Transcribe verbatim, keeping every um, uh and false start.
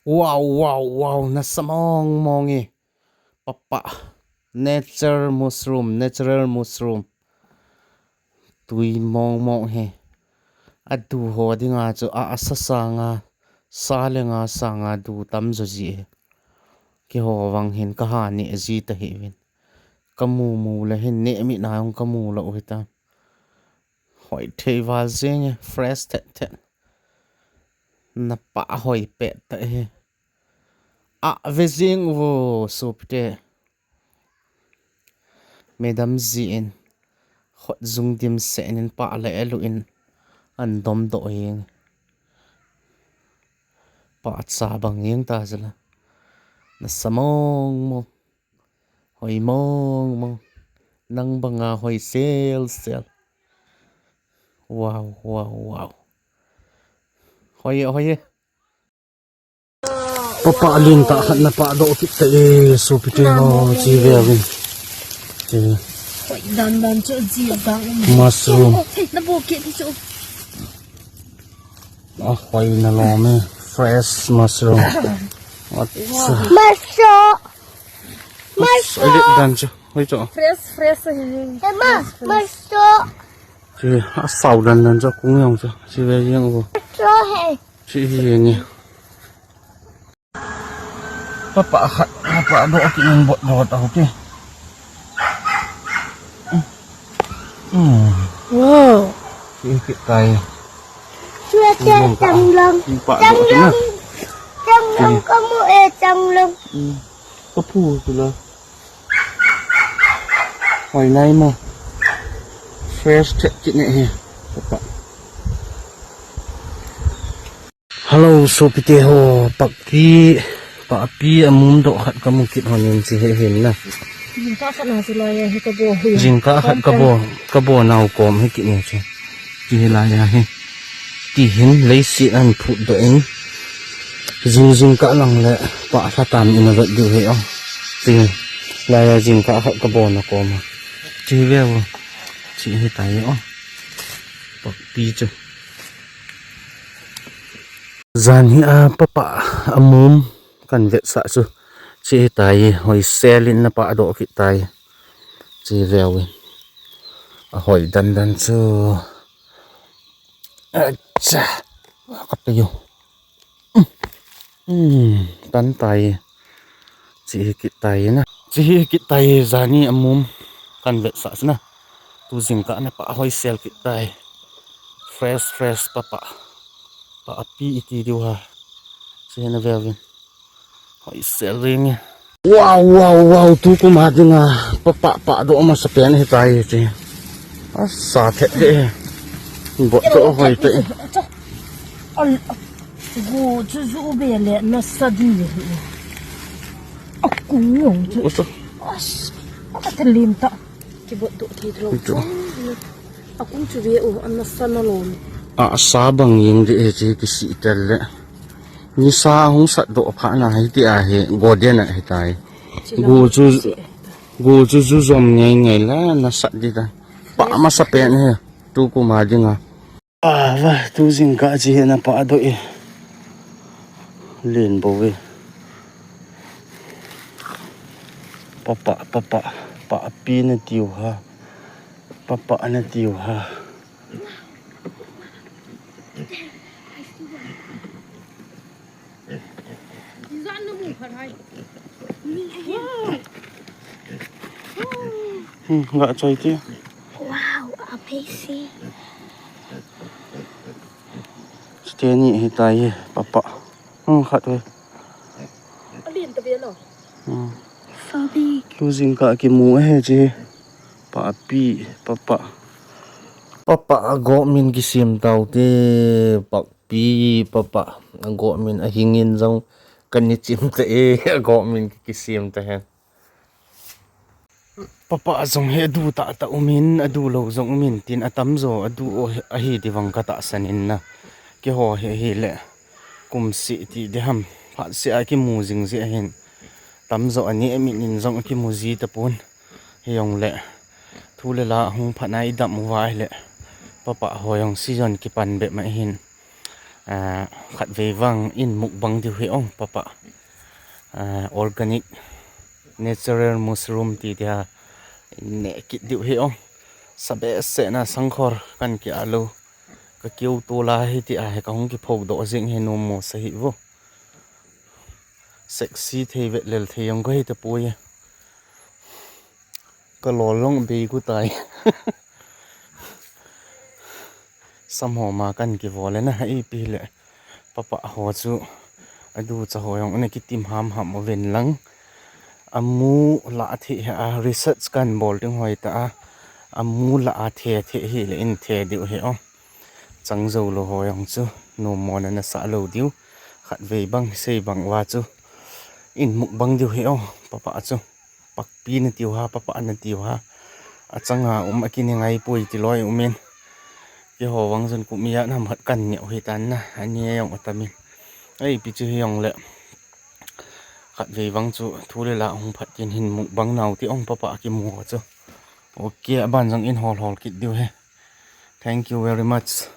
Wow, wow, wow, nasa mong mong e. Papa. Nature mushroom, natural mushroom. Tui mong mong hi. Adu ho dinga chu a, asa sanga, sa le nga sanga du tam jo ji e. Keiho vang hin kaha ne ji ta hi vin. Kamu mu le hin ne mi na jong kamu lou hi ta. Hoi thei val jing e, fresh thet thet. Napa hoi pet ta hi. A ve jing uvo sopite. Madam ji in. Khut jung dimset in pa le elu in. An dom doh jing. Pa cha bang jing ta jela. Nasa mong mong. Hoi mong mong. Nang banga hoi sel sel. Wow, wow, wow. Hoi, hoi. Papa len tah khat napa doh kit ta e, sopite ho, chi ve vin. Chi. Hoi dan dan chu ji dang. Mushroom. Hey, na bo kit chu. A hoi na lom e, fresh mushroom. Mushroom. Mushroom. Hoi dan chu. Hoi chu. Fresh, fresh. Emma, mushroom. Chi, a sao dan dan chu, kung jong chu. Chi ve jeng uvo. Mushroom he. Chi hi nge. Papa khat, papa doh kit in bot doh tau te. Hmm. Wow. Kikit tai. Chua chua changlong. Changlong. Changlong kamu e changlong. Hmm. Kapu tu la. Hoi nai mo. Fresh thet kit ne he. Papa. Hello, sopite ho, pakpi, papi amum doh khat kamu kit hon in chi he hin na. Jingkah khat na chu lai he kabo hu. Jingkah khat kabo, kabo nau kom he kit ne chi. Chi he lai he. Ti hin leiset an phut doh in. Jing jingkah lang le pa lha tam in a vet diu he o. Chi lai jingkah khat kabo na kom. Chi ve o. Chi he tai o. Pakpi chu. Jan hi a papa amum kan vetsah chu. Chi hi tai, hoi sel in napa doh kit tai. Chi ve vin. A hoi dan dan chu. Acha. Ka pe yo. Hmm, tan tai. Chi hi kit tai na. Chi hi kit tai, jani amum kan vetsah chu na. Tu jingkah napa hoi sel kit tai. Fresh, fresh papa. Papi iti diu ha. Chi na ve vin. Hoi sel ring. Wow, wow, wow, tu kum a dinga papa pa doh masa pen hi tai chi. Asa thet de. Bot to hoi te. Al, gu chu ju be le nasa di. A kung jong chu. Usa. As, a ta lim ta. Kibot doh thei lou. Chu. A kung chu ve u, a nasa na lom. A sa bang jing de e chi kisih tel le. Nisa hung sat doh pha na hi ti a hi, go de na hi tai. Gu chu, gu chu ju jom ngei ngei la na sat di ta. Pa masa pen he, tu kum a dinga. A va, tu jingkah chi he napa doh e. Len bo ve. Papa, papa, papi na tiu ha. Papa na tiu ha. Hmm, ga choi ti. Wow, amazing. Steni hi tai papa. Hmm, khat ve. Alin ta ve lo. Hmm. So big. Tu jingkah kimu he chi. Papi, papa. Papa a go min kisem tau te. Papi, papa. A go min a hingin jong kan ni chim ta e. A go min kisem ta hen. Papa jong hi adu tah tah umin, adu lou jong umin, tin atam jo adu o ahi ti vang ka tahsan in na. Keiho hi, hi le kum seh ti de ham, phat seh a kimu jing ji ahin. Tam jo ani amin in jong akimu ji tapon. Hi jong le thu le la hung phat na i dam uva hi le papa ho jong season kipan be ma hin. Ah, khatvei vang in mukbang diu hi ong papa. Ah, organic natural mushroom ti dia ne kit diu hi ong. Sabe se na sangkhor kan ki alo. Ka kiu tu la hi ti a he ka hung ki phok do jing he no mo sa hi vo. Sexy thei vet lel thei ong ko hi te pui. Ka lol long be ku tai. Samho ma kan ki vole na ipi le. Papa ho chu adu cha ho yong ne ki tim ham ham o ven lang. Amu la the a research kan bol ding hoi ta a. Amu la a the the hi le in the diu he o. Chang zo lo ho yong chu no mo na na sa lo diu. Khatvei bang sei bang wa chu in mukbang diu he o papa chu. Pakpi na tiu ha, papa na tiu ha. Achanga um a kini ngai pui ti loi umin. Kiho vang jun kum ya nam hat kan neu hi tan na. Ani yong atamin. Ai pi chu hi yong le. Khatvei vang chu thu le la hung phat tin hin mukbang nau ti ong papa ki mu chu. Okay, aban jang in hol hol kit diu he. Thank you very much.